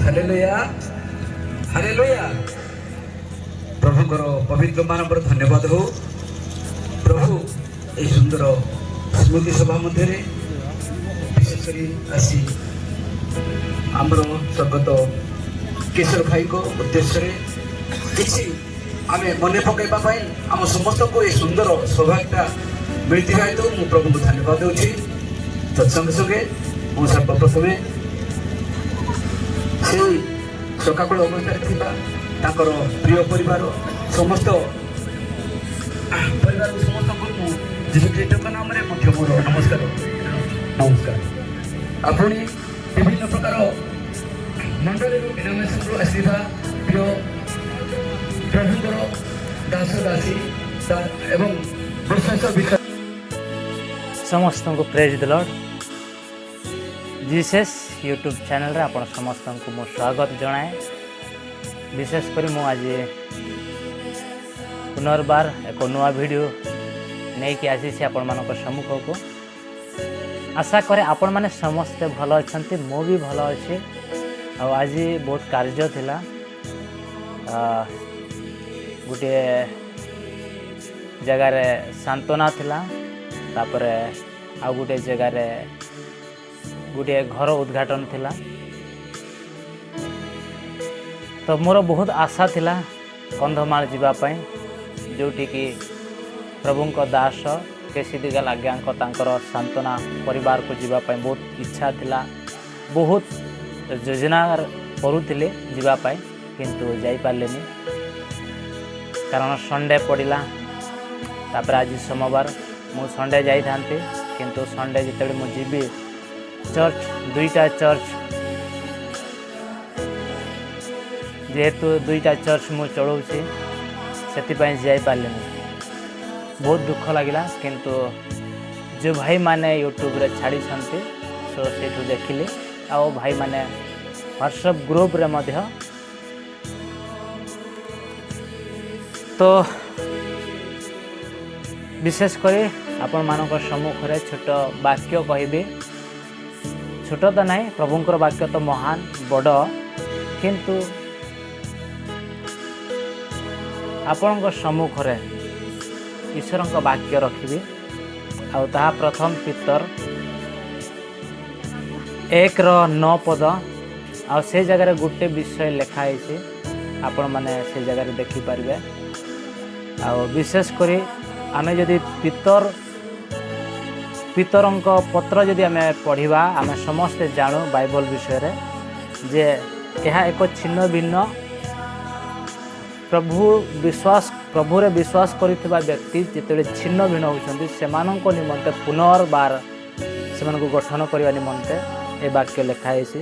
Hallelujah, hallelujah. ପ୍ରଭୁଙ୍କର ପବିତ୍ର ମାନଙ୍କର ଧନ୍ୟବାଦ ହଉ। ପ୍ରଭୁ ଏହି ସୁନ୍ଦର ସ୍ମୃତି ସଭା ମଧ୍ୟରେ ବିଶେଷ କରି ଆସି ଆମର ସ୍ୱର୍ଗତ କିଶୋର ଭାଇଙ୍କ ଉଦ୍ଦେଶ୍ୟରେ କିଛି ଆମେ ମନେ ପକାଇବା ପାଇଁ ଆମ ସମସ୍ତଙ୍କୁ ଏହି ସୁନ୍ଦର ସୌଭାଗ୍ୟଟା ମିଳିଥିବା ହେତୁ ମୁଁ ପ୍ରଭୁଙ୍କୁ ଧନ୍ୟବାଦ ଦେଉଛି। ତତ୍ସଙ୍ଗେ ସଙ୍ଗେ ମୁଁ ସର୍ବପ୍ରଥମେ ସେଇ ଶୋକାକୁଳ ଅବସ୍ଥାରେ ଥିବା ତାଙ୍କର ପ୍ରିୟ ପରିବାର, ସମସ୍ତ ପରିବାରକୁ, ସମସ୍ତଙ୍କୁ ମୁଁ ଯୀଶୁ ଖ୍ରୀଷ୍ଟଙ୍କ ନାମରେ ମଧ୍ୟ ମୋର ନମସ୍କାର, ନମସ୍କାର। ଆଉ ପୁଣି ବିଭିନ୍ନ ପ୍ରକାର ମଣ୍ଡଳୀରୁ, ଡିନୋମିନେସନରୁ ଆସିଥିବା ପ୍ରିୟ ପ୍ରଭୁଙ୍କର ଦାସ ଦାସୀ ଏବଂ ବିଶ୍ୱାସ ବିଶ୍ୱାସ ସମସ୍ତଙ୍କୁ ପ୍ରେଜ୍ ଦ ଲର୍ଡ଼। ଜିସେସ୍ ୟୁଟ୍ୟୁବ୍ ଚ୍ୟାନେଲ୍ରେ ଆପଣ ସମସ୍ତଙ୍କୁ ମୁଁ ସ୍ୱାଗତ ଜଣାଏ। ବିଶେଷ କରି ମୁଁ ଆଜି ପୁନର୍ବାର ଏକ ନୂଆ ଭିଡ଼ିଓ ନେଇକି ଆସିଛି ଆପଣମାନଙ୍କ ସମ୍ମୁଖକୁ। ଆଶା କରେ ଆପଣମାନେ ସମସ୍ତେ ଭଲ ଅଛନ୍ତି। ମୁଁ ବି ଭଲ ଅଛି। ଆଉ ଆଜି ବହୁତ କାର୍ଯ୍ୟ ଥିଲା। ଗୋଟିଏ ଜାଗାରେ ସାନ୍ତ୍ୱନା ଥିଲା, ତାପରେ ଆଉ ଗୋଟିଏ ଜାଗାରେ ଗୋଟିଏ ଘର ଉଦ୍ଘାଟନ ଥିଲା। ତ ମୋର ବହୁତ ଆଶା ଥିଲା କନ୍ଧମାଳ ଯିବା ପାଇଁ, ଯେଉଁଠିକି ପ୍ରଭୁଙ୍କ ଦାସ କେସି ଦିଗାଲ ଆଜ୍ଞାଙ୍କ ତାଙ୍କର ସାନ୍ତ୍ୱନା ପରିବାରକୁ ଯିବା ପାଇଁ ବହୁତ ଇଚ୍ଛା ଥିଲା। ବହୁତ ଯୋଜନା କରୁଥିଲେ ଯିବା ପାଇଁ, କିନ୍ତୁ ଯାଇପାରିଲେନି, କାରଣ ସଣ୍ଡେ ପଡ଼ିଲା। ତାପରେ ଆଜି ସୋମବାର। ମୁଁ ସଣ୍ଡେ ଯାଇଥାନ୍ତି, କିନ୍ତୁ ସଣ୍ଡେ ଯେତେବେଳେ ମୁଁ ଯିବି ଚର୍ଚ୍ଚ, ଦୁଇଟା ଚର୍ଚ୍ଚ, ଯେହେତୁ ଦୁଇଟା ଚର୍ଚ୍ଚ ମୁଁ ଚଳାଉଛି, ସେଥିପାଇଁ ଯାଇପାରିଲିନି। ବହୁତ ଦୁଃଖ ଲାଗିଲା। କିନ୍ତୁ ଯେଉଁ ଭାଇମାନେ ୟୁଟ୍ୟୁବରେ ଛାଡ଼ିଛନ୍ତି, ସୋ ସେଇଠୁ ଦେଖିଲି। ଆଉ ଭାଇମାନେ ହ୍ୱାଟ୍ସଆପ୍ ଗ୍ରୁପରେ ମଧ୍ୟ। ତ ବିଶେଷ କରି ଆପଣମାନଙ୍କ ସମ୍ମୁଖରେ ଛୋଟ ବାକ୍ୟ କହିବି। ଛୋଟ ତ ନାହିଁ, ପ୍ରଭୁଙ୍କର ବାକ୍ୟ ତ ମହାନ, ବଡ଼। କିନ୍ତୁ ଆପଣଙ୍କ ସମ୍ମୁଖରେ ଈଶ୍ୱରଙ୍କ ବାକ୍ୟ ରଖିବି, ଆଉ ତାହା ପ୍ରଥମ ପିତର 1ର 9 ପଦ। ଆଉ ସେ ଜାଗାରେ ଗୋଟେ ବିଷୟ ଲେଖା ହେଇଛି, ଆପଣମାନେ ସେ ଜାଗାରେ ଦେଖିପାରିବେ। ଆଉ ବିଶେଷ କରି ଆମେ ଯଦି ପିତରଙ୍କ ପତ୍ର ଯଦି ଆମେ ପଢ଼ିବା, ଆମେ ସମସ୍ତେ ଜାଣୁ ବାଇବଲ ବିଷୟରେ ଯେ ଏହା ଏକ ଛିନ୍ନ ଭିନ୍ନ ପ୍ରଭୁ ବିଶ୍ୱାସ, ପ୍ରଭୁରେ ବିଶ୍ୱାସ କରିଥିବା ବ୍ୟକ୍ତି ଯେତେବେଳେ ଛିନ୍ନ ଭିନ୍ନ ହେଉଛନ୍ତି, ସେମାନଙ୍କ ନିମନ୍ତେ ପୁନର୍ବାର ସେମାନଙ୍କୁ ଗଠନ କରିବା ନିମନ୍ତେ ଏ ବାକ୍ୟ ଲେଖା ହେଇଛି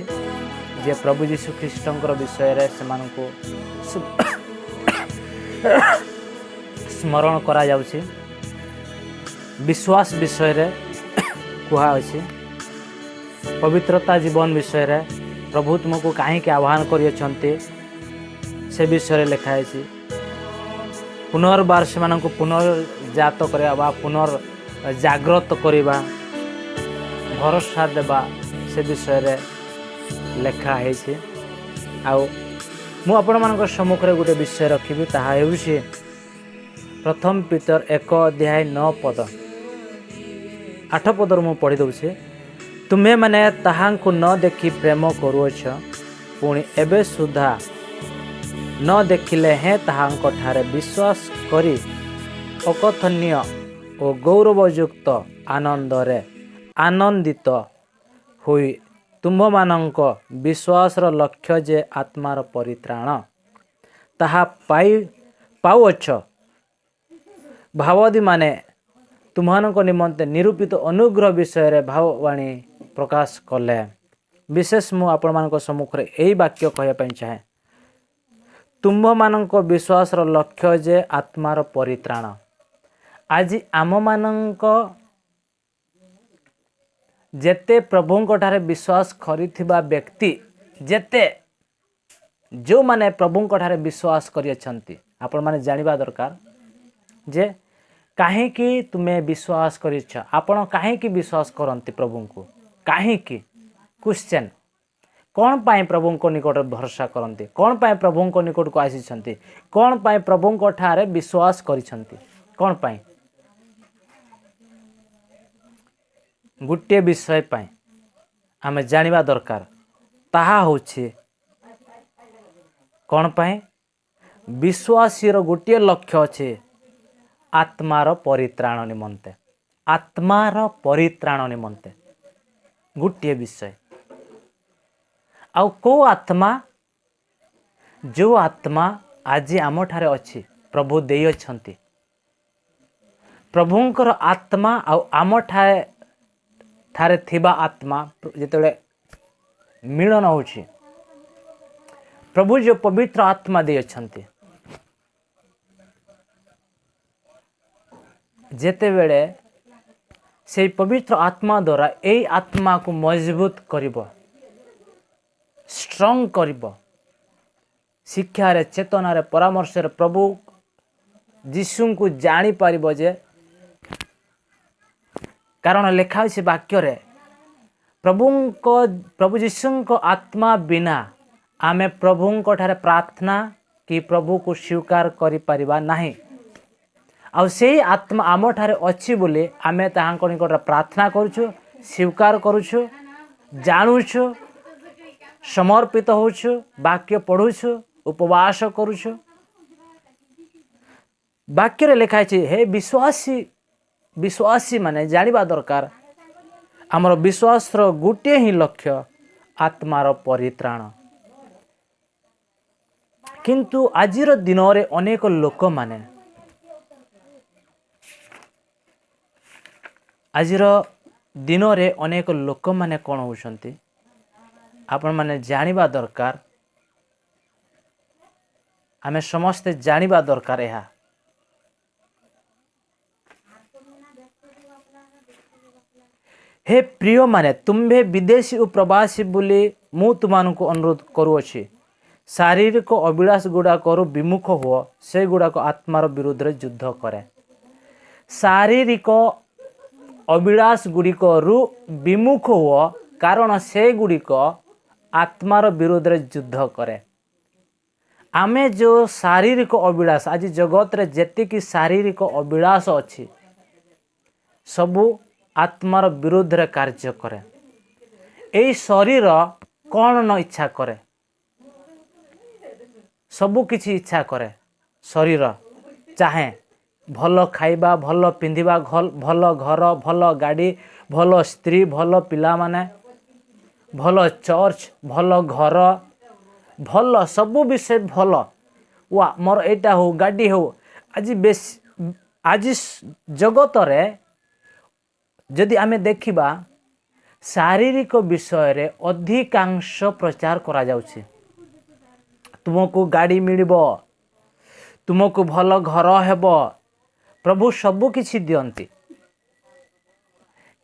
ଯେ ପ୍ରଭୁ ଯୀଶୁ ଖ୍ରୀଷ୍ଟଙ୍କର ବିଷୟରେ ସେମାନଙ୍କୁ ସ୍ମରଣ କରାଯାଉଛି, ବିଶ୍ୱାସ ବିଷୟରେ କୁହାଅଛି, ପବିତ୍ରତା ଜୀବନ ବିଷୟରେ, ପ୍ରଭୁ ତୁମକୁ କାହିଁକି ଆହ୍ୱାନ କରିଅଛନ୍ତି ସେ ବିଷୟରେ ଲେଖା ହେଇଛି। ପୁନର୍ବାର ସେମାନଙ୍କୁ ପୁନର୍ଜାତ କରିବା ବା ପୁନର୍ ଜାଗ୍ରତ କରିବା, ଭରସା ଦେବା, ସେ ବିଷୟରେ ଲେଖା ହେଇଛି। ଆଉ ମୁଁ ଆପଣମାନଙ୍କ ସମ୍ମୁଖରେ ଗୋଟେ ବିଷୟ ରଖିବି, ତାହା ହେଉଛି ପ୍ରଥମ ପିତର 1 ଅଧ୍ୟାୟ 9 ପଦ, 8 ପଦରୁ ମୁଁ ପଢ଼ି ଦେଉଛି। ତୁମେମାନେ ତାହାଙ୍କୁ ନ ଦେଖି ପ୍ରେମ କରୁଅଛ, ପୁଣି ଏବେ ସୁଦ୍ଧା ନ ଦେଖିଲେ ହେଁ ତାହାଙ୍କ ଠାରେ ବିଶ୍ୱାସ କରି ଅକଥନୀୟ ଓ ଗୌରବଯୁକ୍ତ ଆନନ୍ଦରେ ଆନନ୍ଦିତ ହୋଇ ତୁମ୍ଭମାନଙ୍କ ବିଶ୍ୱାସର ଲକ୍ଷ୍ୟ ଯେ ଆତ୍ମାର ପରିତ୍ରାଣ, ତାହା ପାଉଅଛ। ଭାବବାଦୀମାନେ ତୁମମାନଙ୍କ ନିମନ୍ତେ ନିରୂପିତ ଅନୁଗ୍ରହ ବିଷୟରେ ଭାବବାଣୀ ପ୍ରକାଶ କଲେ। ବିଶେଷ ମୁଁ ଆପଣମାନଙ୍କ ସମ୍ମୁଖରେ ଏଇ ବାକ୍ୟ କହିବା ପାଇଁ ଚାହେଁ, ତୁମ୍ଭମାନଙ୍କ ବିଶ୍ୱାସର ଲକ୍ଷ୍ୟ ଯେ ଆତ୍ମାର ପରିତ୍ରାଣ। ଆଜି ଆମମାନଙ୍କ ଯେତେ ପ୍ରଭୁଙ୍କ ଠାରେ ବିଶ୍ୱାସ କରିଥିବା ବ୍ୟକ୍ତି, ଯେତେ ଯେଉଁମାନେ ପ୍ରଭୁଙ୍କ ଠାରେ ବିଶ୍ୱାସ କରିଅଛନ୍ତି, ଆପଣମାନେ ଜାଣିବା ଦରକାର ଯେ କାହିଁକି ତୁମେ ବିଶ୍ୱାସ କରିଛ। ଆପଣ କାହିଁକି ବିଶ୍ୱାସ କରନ୍ତି ପ୍ରଭୁଙ୍କୁ? କାହିଁକି? କ୍ୱେଶ୍ଚନ୍। କ'ଣ ପାଇଁ ପ୍ରଭୁଙ୍କ ନିକଟରେ ଭରସା କରନ୍ତି? କ'ଣ ପାଇଁ ପ୍ରଭୁଙ୍କ ନିକଟକୁ ଆସିଛନ୍ତି? କ'ଣ ପାଇଁ ପ୍ରଭୁଙ୍କ ଠାରେ ବିଶ୍ୱାସ କରିଛନ୍ତି? କ'ଣ ପାଇଁ? ଗୋଟିଏ ବିଷୟ ପାଇଁ ଆମେ ଜାଣିବା ଦରକାର, ତାହା ହେଉଛି କ'ଣ ପାଇଁ? ବିଶ୍ୱାସୀର ଗୋଟିଏ ଲକ୍ଷ୍ୟ ଅଛି, ଆତ୍ମାର ପରିତ୍ରାଣ ନିମନ୍ତେ। ଆତ୍ମାର ପରିତ୍ରାଣ ନିମନ୍ତେ ଗୋଟିଏ ବିଷୟ। ଆଉ କେଉଁ ଆତ୍ମା? ଯେଉଁ ଆତ୍ମା ଆଜି ଆମଠାରେ ଅଛି, ପ୍ରଭୁ ଦେଇଅଛନ୍ତି। ପ୍ରଭୁଙ୍କର ଆତ୍ମା ଆଉ ଆମଠାରେ ଠାରେ ଥିବା ଆତ୍ମା ଯେତେବେଳେ ମିଳନ ହେଉଛି, ପ୍ରଭୁ ଯେଉଁ ପବିତ୍ର ଆତ୍ମା ଦେଇଅଛନ୍ତି, ଯେତେବେଳେ ସେଇ ପବିତ୍ର ଆତ୍ମା ଦ୍ୱାରା ଏଇ ଆତ୍ମାକୁ ମଜବୁତ କରିବ, ଷ୍ଟ୍ରଙ୍ଗ କରିବ, ଶିକ୍ଷାରେ, ଚେତନାରେ, ପରାମର୍ଶରେ ପ୍ରଭୁ ଯୀଶୁଙ୍କୁ ଜାଣିପାରିବ ଯେ, କାରଣ ଲେଖା ଅଛି ବାକ୍ୟରେ, ପ୍ରଭୁ ଯୀଶୁଙ୍କ ଆତ୍ମା ବିନା ଆମେ ପ୍ରଭୁଙ୍କ ଠାରେ ପ୍ରାର୍ଥନା କି ପ୍ରଭୁକୁ ସ୍ୱୀକାର କରିପାରିବା ନାହିଁ। ଆଉ ସେଇ ଆତ୍ମା ଆମଠାରେ ଅଛି ବୋଲି ଆମେ ତାହାଙ୍କ ନିକଟରେ ପ୍ରାର୍ଥନା କରୁଛୁ, ସ୍ୱୀକାର କରୁଛୁ, ଜାଣୁଛୁ, ସମର୍ପିତ ହେଉଛୁ, ବାକ୍ୟ ପଢ଼ୁଛୁ, ଉପବାସ କରୁଛୁ। ବାକ୍ୟରେ ଲେଖା ହେଇଛି, ହେ ବିଶ୍ୱାସୀ, ବିଶ୍ୱାସୀମାନେ ଜାଣିବା ଦରକାର, ଆମର ବିଶ୍ୱାସର ଗୋଟିଏ ହିଁ ଲକ୍ଷ୍ୟ, ଆତ୍ମାର ପରିତ୍ରାଣ। କିନ୍ତୁ ଆଜିର ଦିନରେ ଅନେକ ଲୋକମାନେ, ଆଜିର ଦିନରେ ଅନେକ ଲୋକମାନେ କ'ଣ ହେଉଛନ୍ତି, ଆପଣମାନେ ଜାଣିବା ଦରକାର, ଆମେ ସମସ୍ତେ ଜାଣିବା ଦରକାର ଏହା। ହେ ପ୍ରିୟମାନେ, ତୁମ୍ଭେ ବିଦେଶୀ ଓ ପ୍ରବାସୀ ବୋଲି ମୁଁ ତୁମମାନଙ୍କୁ ଅନୁରୋଧ କରୁଅଛି, ଶାରୀରିକ ଅଭିଳାଷ ଗୁଡ଼ାକରୁ ବିମୁଖ ହୁଅ, ସେଗୁଡ଼ାକ ଆତ୍ମାର ବିରୁଦ୍ଧରେ ଯୁଦ୍ଧ କରେ। ଶାରୀରିକ ଅଭିଳାଷ ଗୁଡ଼ିକରୁ ବିମୁଖ ହୁଅ, କାରଣ ସେଗୁଡ଼ିକ ଆତ୍ମାର ବିରୁଦ୍ଧରେ ଯୁଦ୍ଧ କରେ। ଆମେ ଯେଉଁ ଶାରୀରିକ ଅଭିଳାଷ, ଆଜି ଜଗତରେ ଯେତିକି ଶାରୀରିକ ଅଭିଳାଷ ଅଛି, ସବୁ ଆତ୍ମାର ବିରୁଦ୍ଧରେ କାର୍ଯ୍ୟ କରେ। ଏଇ ଶରୀର କ'ଣ ନ ଇଚ୍ଛା କରେ? ସବୁ କିଛି ଇଚ୍ଛା କରେ। ଶରୀର ଚାହେଁ ଭଲ ଖାଇବା, ଭଲ ପିନ୍ଧିବା, ଭଲ ଘର, ଭଲ ଗାଡ଼ି, ଭଲ ସ୍ତ୍ରୀ, ଭଲ ପିଲାମାନେ, ଭଲ ଚର୍ଚ୍ଚ, ଭଲ ଘର, ଭଲ ସବୁ ବିଷୟ ଭଲ। ୱା, ମୋର ଏଇଟା ହଉ, ଗାଡ଼ି ହଉ। ଆଜି ବେଶୀ ଆଜି ଜଗତରେ ଯଦି ଆମେ ଦେଖିବା, ଶାରୀରିକ ବିଷୟରେ ଅଧିକାଂଶ ପ୍ରଚାର କରାଯାଉଛି। ତୁମକୁ ଗାଡ଼ି ମିଳିବ, ତୁମକୁ ଭଲ ଘର ହେବ, ପ୍ରଭୁ ସବୁ କିଛି ଦିଅନ୍ତି।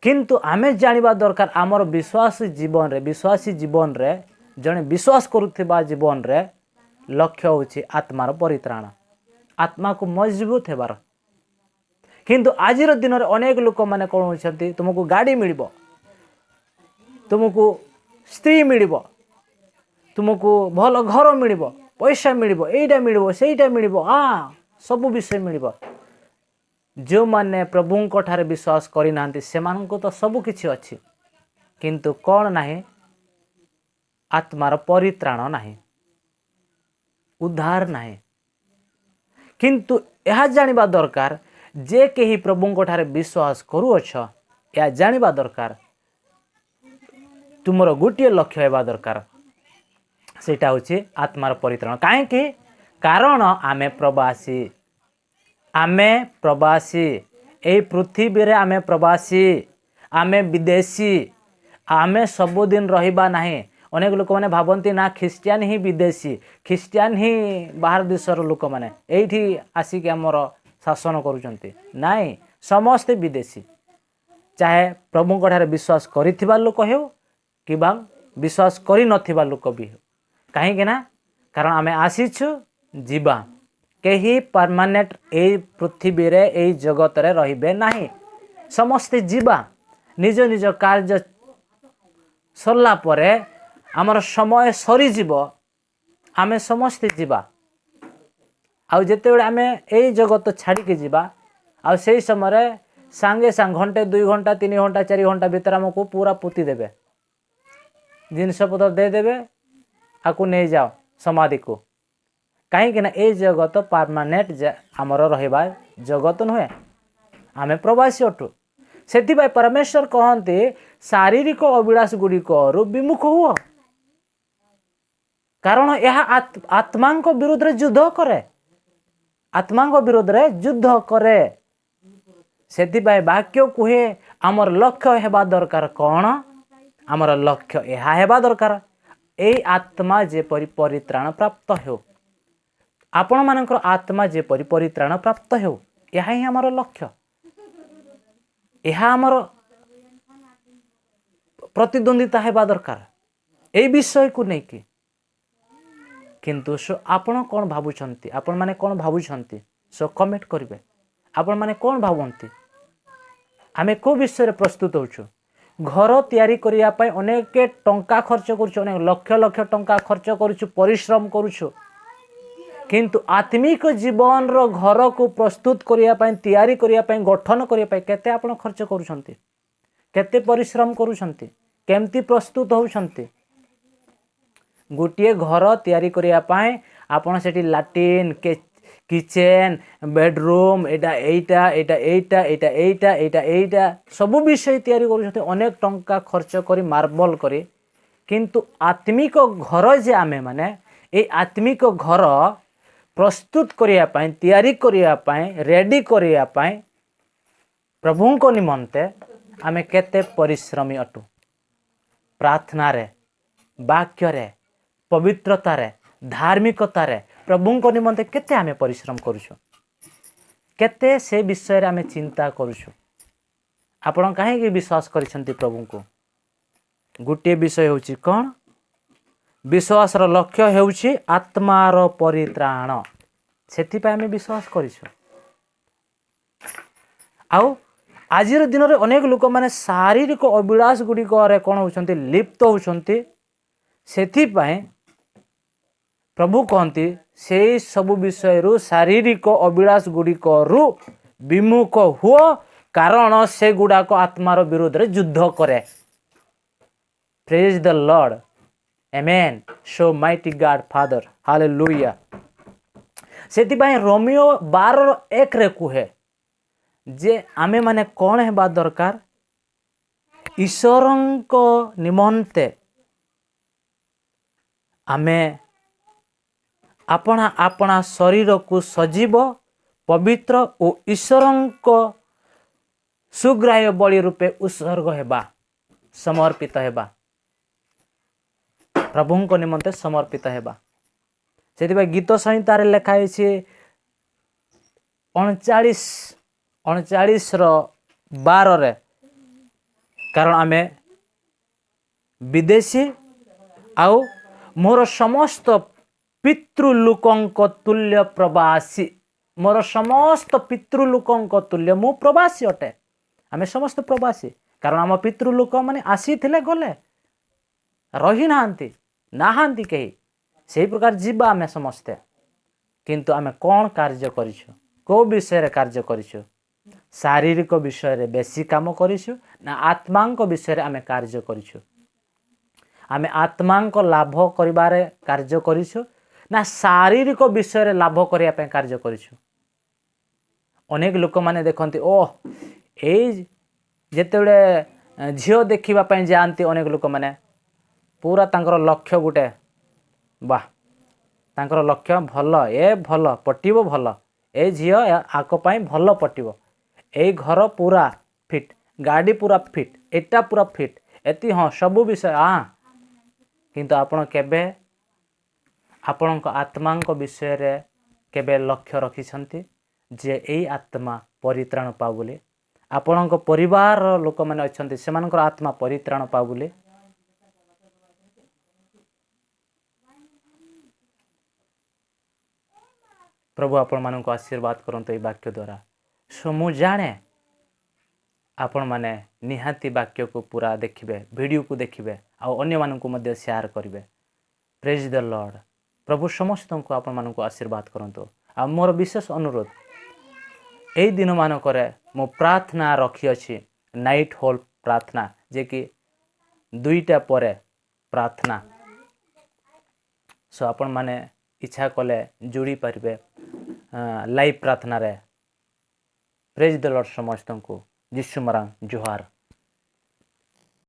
କିନ୍ତୁ ଆମେ ଜାଣିବା ଦରକାର, ଆମର ବିଶ୍ୱାସୀ ଜୀବନରେ, ଜଣେ ବିଶ୍ୱାସ କରୁଥିବା ଜୀବନରେ ଲକ୍ଷ୍ୟ ହେଉଛି ଆତ୍ମାର ପରିତ୍ରାଣ, ଆତ୍ମାକୁ ମଜବୁତ ହେବାର। କିନ୍ତୁ ଆଜିର ଦିନରେ ଅନେକ ଲୋକମାନେ କ'ଣ ହେଉଛନ୍ତି? ତୁମକୁ ଗାଡ଼ି ମିଳିବ, ତୁମକୁ ସ୍ତ୍ରୀ ମିଳିବ, ତୁମକୁ ଭଲ ଘର ମିଳିବ, ପଇସା ମିଳିବ, ଏଇଟା ମିଳିବ, ସେଇଟା ମିଳିବ, ସବୁ ବିଷୟ ମିଳିବ। ଯେଉଁମାନେ ପ୍ରଭୁଙ୍କ ଠାରେ ବିଶ୍ୱାସ କରିନାହାନ୍ତି, ସେମାନଙ୍କୁ ତ ସବୁ କିଛି ଅଛି, କିନ୍ତୁ କ'ଣ ନାହିଁ? ଆତ୍ମାର ପରିତ୍ରାଣ ନାହିଁ, ଉଦ୍ଧାର ନାହିଁ। କିନ୍ତୁ ଏହା ଜାଣିବା ଦରକାର, ଯେ କେହି ପ୍ରଭୁଙ୍କ ଠାରେ ବିଶ୍ୱାସ କରୁଅଛ, ଏହା ଜାଣିବା ଦରକାର, ତୁମର ଗୋଟିଏ ଲକ୍ଷ୍ୟ ହେବା ଦରକାର, ସେଇଟା ହେଉଛି ଆତ୍ମାର ପରିତ୍ରାଣ। କାହିଁକି? କାରଣ ଆମେ ପ୍ରବାସୀ। ଆମେ ପ୍ରବାସୀ। ଏଇ ପୃଥିବୀରେ ଆମେ ପ୍ରବାସୀ, ଆମେ ବିଦେଶୀ। ଆମେ ସବୁଦିନ ରହିବା ନାହିଁ। ଅନେକ ଲୋକମାନେ ଭାବନ୍ତି ନା, ଖ୍ରୀଷ୍ଟିଆନ ହିଁ ବିଦେଶୀ, ଖ୍ରୀଷ୍ଟିଆନ ହିଁ ବାହାର ଦେଶର ଲୋକମାନେ ଏଇଠି ଆସିକି ଆମର ଶାସନ କରୁଛନ୍ତି। ନାଇଁ, ସମସ୍ତେ ବିଦେଶୀ। ଚାହେ ପ୍ରଭୁଙ୍କ ଠାରେ ବିଶ୍ୱାସ କରିଥିବା ଲୋକ ହେଉ କିମ୍ବା ବିଶ୍ୱାସ କରିନଥିବା ଲୋକ ବି ହେଉ। କାହିଁକି ନା, କାରଣ ଆମେ ଆସିଛୁ, ଯିବା। କେହି ପରମାନେଣ୍ଟ ଏଇ ପୃଥିବୀରେ, ଏଇ ଜଗତରେ ରହିବେ ନାହିଁ। ସମସ୍ତେ ଯିବା। ନିଜ ନିଜ କାର୍ଯ୍ୟ ସରିଲା ପରେ ଆମର ସମୟ ସରିଯିବ, ଆମେ ସମସ୍ତେ ଯିବା। ଆଉ ଯେତେବେଳେ ଆମେ ଏଇ ଜଗତ ଛାଡ଼ିକି ଯିବା, ଆଉ ସେଇ ସମୟରେ ସାଙ୍ଗେ ସାଙ୍ଗେ ଘଣ୍ଟେ, 2 ଘଣ୍ଟା, 3 ଘଣ୍ଟା, 4 ଘଣ୍ଟା ଭିତରେ ଆମକୁ ପୁରା ପୋତି ଦେବେ, ଜିନିଷପତ୍ର ଦେଇଦେବେ, ଆକୁ ନେଇଯାଅ ସମାଧିକୁ। କାହିଁକିନା ଏଇ ଜଗତ ପରମାନେଣ୍ଟ ଆମର ରହିବା ଜଗତ ନୁହେଁ, ଆମେ ପ୍ରବାସୀ ଅଟୁ। ସେଥିପାଇଁ ପରମେଶ୍ୱର କହନ୍ତି ଶାରୀରିକ ଅଭିଳାଷ ଗୁଡ଼ିକରୁ ବିମୁଖ ହୁଅ, କାରଣ ଏହା ଆତ୍ମାଙ୍କ ବିରୁଦ୍ଧରେ ଯୁଦ୍ଧ କରେ, ଆତ୍ମାଙ୍କ ବିରୁଦ୍ଧରେ ଯୁଦ୍ଧ କରେ। ସେଥିପାଇଁ ବାକ୍ୟ କୁହେ ଆମର ଲକ୍ଷ୍ୟ ହେବା ଦରକାର କ'ଣ? ଆମର ଲକ୍ଷ୍ୟ ଏହା ହେବା ଦରକାର, ଏଇ ଆତ୍ମା ଯେପରି ପରିତ୍ରାଣ ପ୍ରାପ୍ତ ହେଉ, ଆପଣମାନଙ୍କର ଆତ୍ମା ଯେପରି ପରିତ୍ରାଣ ପ୍ରାପ୍ତ ହେଉ, ଏହା ହିଁ ଆମର ଲକ୍ଷ୍ୟ, ଏହା ଆମର ପ୍ରତିଦ୍ୱନ୍ଦିତା ହେବା ଦରକାର ଏଇ ବିଷୟକୁ ନେଇକି। କିନ୍ତୁ ଆପଣ କ'ଣ ଭାବୁଛନ୍ତି? ଆପଣମାନେ କ'ଣ ଭାବୁଛନ୍ତି? କମେଣ୍ଟ କରିବେ। ଆପଣମାନେ କ'ଣ ଭାବନ୍ତି? ଆମେ କେଉଁ ବିଷୟରେ ପ୍ରସ୍ତୁତ ହେଉଛୁ? ଘର ତିଆରି କରିବା ପାଇଁ ଅନେକ ଟଙ୍କା ଖର୍ଚ୍ଚ କରୁଛୁ, ଅନେକ ଲକ୍ଷ ଲକ୍ଷ ଟଙ୍କା ଖର୍ଚ୍ଚ କରୁଛୁ, ପରିଶ୍ରମ କରୁଛୁ, କିନ୍ତୁ ଆତ୍ମିକ ଜୀବନର ଘରକୁ ପ୍ରସ୍ତୁତ କରିବା ପାଇଁ, ତିଆରି କରିବା ପାଇଁ, ଗଠନ କରିବା ପାଇଁ କେତେ ଆପଣ ଖର୍ଚ୍ଚ କରୁଛନ୍ତି, କେତେ ପରିଶ୍ରମ କରୁଛନ୍ତି, କେମିତି ପ୍ରସ୍ତୁତ ହେଉଛନ୍ତି? ଗୋଟିଏ ଘର ତିଆରି କରିବା ପାଇଁ ଆପଣ ସେଠି ଲାଟ୍ରିନ୍, କିଚେନ୍, ବେଡ଼ରୁମ୍, ଏଇଟା ଏଇଟା ଏଇଟା ଏଇଟା ଏଇଟା ଏଇଟା ଏଇଟା ଏଇଟା ସବୁ ବିଷୟ ତିଆରି କରୁଛନ୍ତି, ଅନେକ ଟଙ୍କା ଖର୍ଚ୍ଚ କରି, ମାର୍ବଲ କରି। କିନ୍ତୁ ଆତ୍ମିକ ଘର ଯେ ଆମେମାନେ, ଏଇ ଆତ୍ମିକ ଘର ପ୍ରସ୍ତୁତ କରିବା ପାଇଁ, ତିଆରି କରିବା ପାଇଁ, ରେଡ଼ି କରିବା ପାଇଁ ପ୍ରଭୁଙ୍କ ନିମନ୍ତେ ଆମେ କେତେ ପରିଶ୍ରମୀ ଅଟୁ? ପ୍ରାର୍ଥନାରେ, ବାକ୍ୟରେ, ପବିତ୍ରତାରେ, ଧାର୍ମିକତାରେ ପ୍ରଭୁଙ୍କ ନିମନ୍ତେ କେତେ ଆମେ ପରିଶ୍ରମ କରୁଛୁ, କେତେ ସେ ବିଷୟରେ ଆମେ ଚିନ୍ତା କରୁଛୁ? ଆପଣ କାହିଁକି ବିଶ୍ୱାସ କରିଛନ୍ତି ପ୍ରଭୁଙ୍କୁ? ଗୋଟିଏ ବିଷୟ ହେଉଛି କ'ଣ? ବିଶ୍ୱାସର ଲକ୍ଷ୍ୟ ହେଉଛି ଆତ୍ମାର ପରିତ୍ରାଣ, ସେଥିପାଇଁ ଆମେ ବିଶ୍ୱାସ କରିଛୁ। ଆଉ ଆଜିର ଦିନରେ ଅନେକ ଲୋକମାନେ ଶାରୀରିକ ଅଭିଳାଷ ଗୁଡ଼ିକରେ କ'ଣ ହେଉଛନ୍ତି? ଲିପ୍ତ ହେଉଛନ୍ତି। ସେଥିପାଇଁ ପ୍ରଭୁ କହନ୍ତି ସେଇ ସବୁ ବିଷୟରୁ, ଶାରୀରିକ ଅଭିଳାଷ ଗୁଡ଼ିକରୁ ବିମୁଖ ହୁଅ, କାରଣ ସେଗୁଡ଼ାକ ଆତ୍ମାର ବିରୋଧରେ ଯୁଦ୍ଧ କରେ। Praise the Lord. Amen. So mighty God Father. Hallelujah. ସେଥିପାଇଁ ରୋମୀୟ 12:1ରେ କୁହେ ଯେ ଆମେମାନେ କ'ଣ ହେବା ଦରକାର? ଈଶ୍ୱରଙ୍କ ନିମନ୍ତେ ଆମେ ଆପଣା ଆପଣା ଶରୀରକୁ ସଜୀବ, ପବିତ୍ର ଓ ଈଶ୍ୱରଙ୍କ ସୁଗ୍ରାହ୍ୟ ବଳି ରୂପେ ଉତ୍ସର୍ଗ ହେବା, ସମର୍ପିତ ହେବା, ପ୍ରଭୁଙ୍କ ନିମନ୍ତେ ସମର୍ପିତ ହେବା। ସେଥିପାଇଁ ଗୀତ ସଂହିତାରେ ଲେଖା ହେଇଛି 39:12ରେ, କାରଣ ଆମେ ବିଦେଶୀ ଆଉ ମୋର ସମସ୍ତ ପିତୃଲୋକଙ୍କ ତୁଲ୍ୟ ପ୍ରବାସୀ। ମୋର ସମସ୍ତ ପିତୃଲୋକଙ୍କ ତୁଲ୍ୟ ମୁଁ ପ୍ରବାସୀ ଅଟେ। ଆମେ ସମସ୍ତେ ପ୍ରବାସୀ, କାରଣ ଆମ ପିତୃଲୋକମାନେ ଆସିଥିଲେ, ଗଲେ, ରହିନାହାନ୍ତି, ନାହାନ୍ତି କେହି। ସେଇ ପ୍ରକାର ଯିବା ଆମେ ସମସ୍ତେ। କିନ୍ତୁ ଆମେ କ'ଣ କାର୍ଯ୍ୟ କରିଛୁ? କେଉଁ ବିଷୟରେ କାର୍ଯ୍ୟ କରିଛୁ? ଶାରୀରିକ ବିଷୟରେ ବେଶୀ କାମ କରିଛୁ ନା ଆତ୍ମାଙ୍କ ବିଷୟରେ ଆମେ କାର୍ଯ୍ୟ କରିଛୁ? ଆମେ ଆତ୍ମାଙ୍କ ଲାଭ କରିବାରେ କାର୍ଯ୍ୟ କରିଛୁ ନା ଶାରୀରିକ ବିଷୟରେ ଲାଭ କରିବା ପାଇଁ କାର୍ଯ୍ୟ କରିଛୁ? ଅନେକ ଲୋକମାନେ ଦେଖନ୍ତି, ଓ ଏଇ ଯେତେବେଳେ ଝିଅ ଦେଖିବା ପାଇଁ ଯାଆନ୍ତି, ଅନେକ ଲୋକମାନେ ପୁରା ତାଙ୍କର ଲକ୍ଷ୍ୟ ଗୋଟେ, ବାহ, ତାଙ୍କର ଲକ୍ଷ୍ୟ ଭଲ, ଏ ଭଲ ପଟିବ, ଭଲ ଏ ଝିଅ ଆକ ପାଇଁ ଭଲ ପଟିବ, ଏଇ ଘର ପୁରା ଫିଟ୍, ଗାଡ଼ି ପୁରା ଫିଟ୍, ଏଇଟା ପୁରା ଫିଟ୍, ଏତି ହଁ ସବୁ ବିଷୟ। କିନ୍ତୁ ଆପଣ କେବେ ଆପଣଙ୍କ ଆତ୍ମାଙ୍କ ବିଷୟରେ କେବେ ଲକ୍ଷ୍ୟ ରଖିଛନ୍ତି ଯେ ଏଇ ଆତ୍ମା ପରିତ୍ରାଣ ପାଉ ବୋଲି? ଆପଣଙ୍କ ପରିବାରର ଲୋକମାନେ ଅଛନ୍ତି, ସେମାନଙ୍କର ଆତ୍ମା ପରିତ୍ରାଣ ପାଉ ବୋଲି? ପ୍ରଭୁ ଆପଣମାନଙ୍କୁ ଆଶୀର୍ବାଦ କରନ୍ତୁ ଏଇ ବାକ୍ୟ ଦ୍ୱାରା। ସୋ ମୁଁ ଜାଣେ ଆପଣମାନେ ନିହାତି ବାକ୍ୟକୁ ପୁରା ଦେଖିବେ, ଭିଡ଼ିଓକୁ ଦେଖିବେ ଆଉ ଅନ୍ୟମାନଙ୍କୁ ମଧ୍ୟ ସେୟାର କରିବେ। Praise the Lord. ପ୍ରଭୁ ସମସ୍ତଙ୍କୁ ଆପଣମାନଙ୍କୁ ଆଶୀର୍ବାଦ କରନ୍ତୁ। ଆଉ ମୋର ବିଶେଷ ଅନୁରୋଧ, ଏଇ ଦିନମାନଙ୍କରେ ମୁଁ ପ୍ରାର୍ଥନା ରଖିଅଛି, ନାଇଟ୍ ହୋଲ୍ ପ୍ରାର୍ଥନା, ଯେ କି 2ଟା ପରେ ପ୍ରାର୍ଥନା। ସୋ ଆପଣମାନେ ଇଚ୍ଛା କଲେ ଯୋଡ଼ି ପାରିବେ ଲାଇଭ୍ ପ୍ରାର୍ଥନାରେ। ପ୍ରେଜ୍ ଦ ଲର୍ଡ଼ ସମସ୍ତଙ୍କୁ। ଯୀଶୁ ମରାଙ୍ଗ ଜୁହାର।